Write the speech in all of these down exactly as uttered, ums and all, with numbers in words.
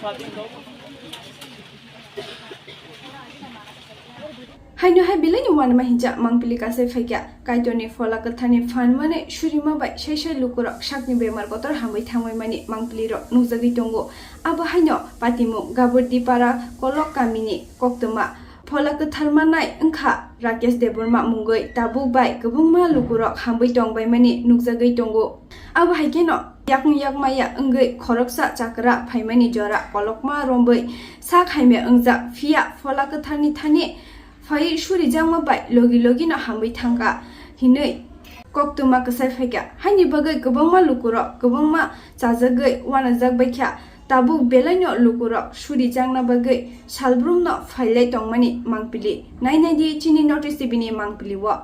Haino hai belai ni uanama hinjak mangpili kasai phaikha. Kaitorni phola kwtharni phan mane surima bai sai sai lukurok sakni bemar kotor hamwi thangwi mani mangpili rok nukjagwi tongo. Abo haino Patimung Gaburdipara Kolok kamini koktwma phola kwthar manai wngkha Rakesh Debbarma mungwi tabuk bai kwbangma lukurok hamwi tongbaimani nukjagwi tongo. Abo hai kheno yakung yakmaya wngwi khoroksa chakra phaimani jora kolokma romwi sak hamya wngjak, phiya phola kwtharni thani phaiwi surijakma bai logi logino hamwi thangkha hinwi koktwma kwsai phaikha. Haini bagwi kwbangma lukurok kwbangma chajagwi uanajak baikha. Tabuk belaino lukurok surijakna bagwi salbrumno phailai tongmani mangpili. Nainai di chini North East T V ni mangpili o.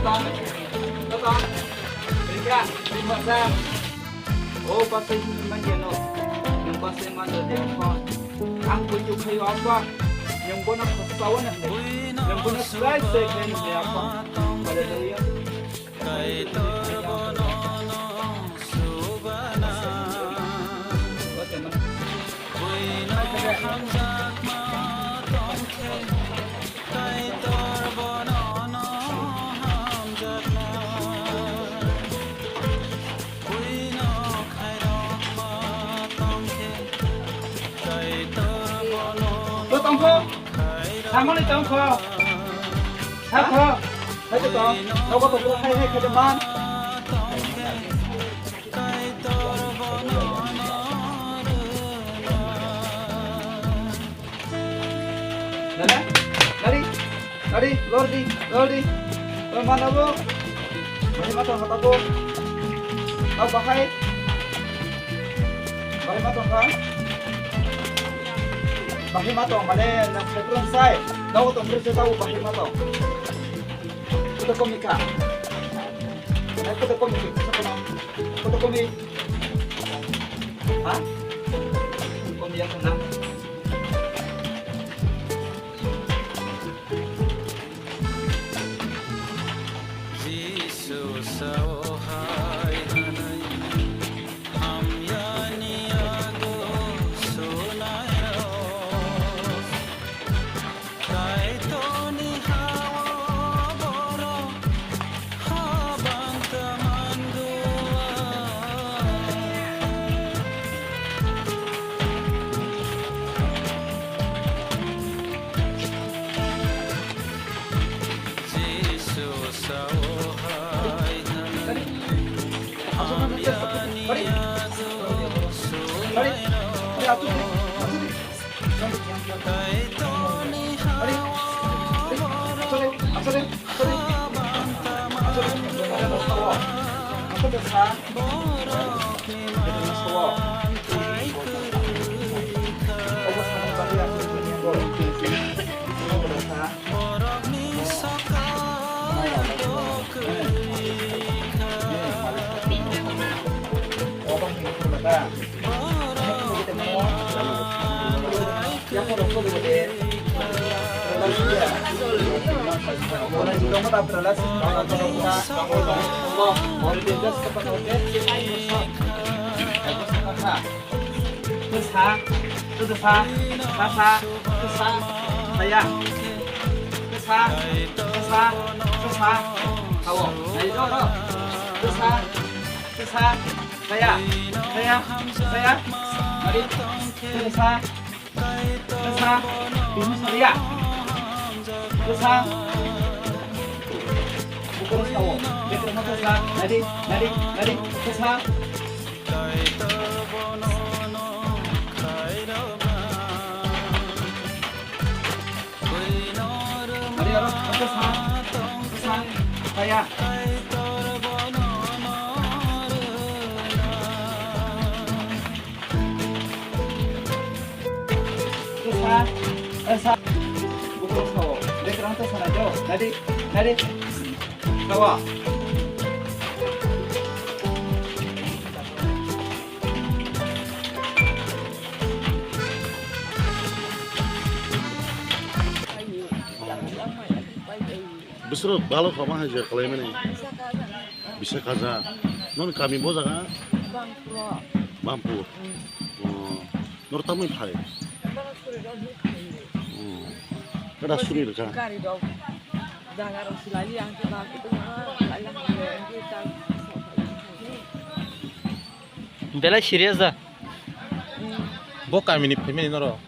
Tong, tong, rikha, rikha sa. O pasai hwnwi man ya no. Nwng pasai man do de phone. Ang buitu khayo amba. Nwng bono khosao na hwnwi. Nwng bono slai slai khayo hwnwi aphone. Hallelujah. Bo tongkho. Samoni tongkho. Sakho. Hai to tong. Nogo to hai hai khe man. Nana, nari, nari, lordi, lordi. Lor mana bo. Bahai ma tong kha bo. Tau bahai. Bahai ma tong kha. Bahai ma tong mane nang phaikron sai. Tau tong khe tau bahai ma tong. Kuda komi ka. Ai kuda komi ke. Kuda komi. Ha? Komi ya kana. Jisu sao hai hwnwi hamyani yago sunairok. Kaitorni ha-o borok habang tamangua. Jisu sao hai hwnwi hamyani yago sunairok. Tsa, tsa, tsa, tsa, tsa, saya. Tsa, tsa, tsa, tsa, tao. Nai do do. Tsa, tsa, saya, saya, saya. Mari. Tsa, tsa, tsa, tini saya. Tsa. Bukan tao. Betul mata tsa. Nari, nari, nari. Tsa. Ari aro, aro sa, sa, saya. Sa, eh, sa. Bukan sa, oh. Dia kerang tu sana jo. Tadi, tadi. Tawa. Bisoro balo khama hai je khlaimani. Bisa kaja. Noni kami bo jaga? Bangpuro. Bampur. Hmm. Oh. Nor tamoi phai? Bara suri rok ni phai. Hmm. Kada suri rwkha? Gari rok. Jaga rok silai ang ke ba kutung ma lai lang ke ang ke ta. Belai serious da? Hmm. Bo kamini phaimani noro?